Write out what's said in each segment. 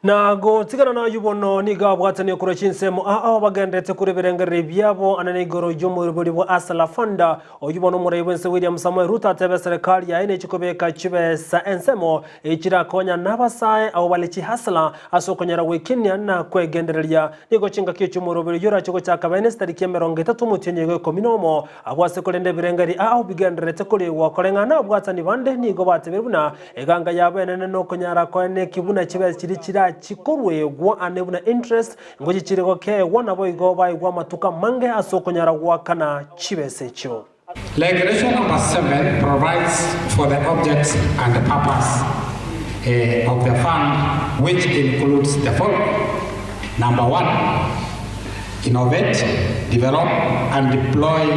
Na gotigana nayio bono nigo abwatanie korwa chinsemo ao bagenderete korwa ebirengererio biabo ane na igoro y'omorobori bwa Hustler Fund. Oyio bono omorai bw'ense William Samoei Ruto atebe serikali yaye nechikobeka chibesa ensemo echirakonya n'abasae abo bare chihustler ase okonyara gwekinia na kwegendereria. Nigo chingaki chi'omorobori oyio orache gochaka bene chitariki 30 omotienyi ogo 11 abwo ase korenda ebirengererio ao bigendererete korigwa koreng'ana abwatani bande nigo batebire buna eganga yabo enene nokonyara koeneki buna chibesa chiria chirachikorwegwa ane buna interest ngochi chiri gokeegwa nabo igo baigwa amatuko amange ase okonyara goakana chibesa echio. Regulation number 7 provides for the objects and the purpose of the fund, which includes the following. Number 1, innovate, develop, and deploy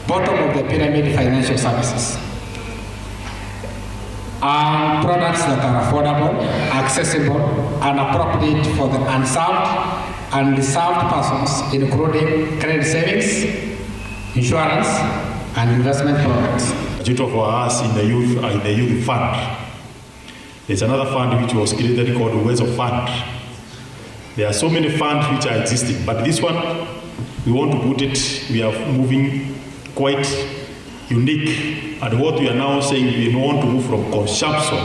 bottom of the pyramid financial services and products that are affordable, accessible, and appropriate for the unserved and deserved persons, including credit savings, insurance, and investment products. Duty for us in the youth fund. There's another fund which was created called Uwezo Fund. There are so many funds which are existing, but this one we want to put it, we are moving quite unique. And what we are now saying, we want to move from consumption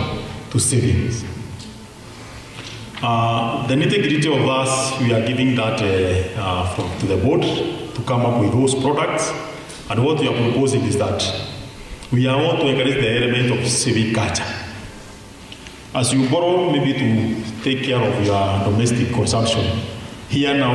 to savings. The nitty-gritty of us, we are giving that to the board to come up with those products. And what we are proposing is that we are want to encourage the element of civic culture. As you borrow maybe to take care of your domestic consumption, here now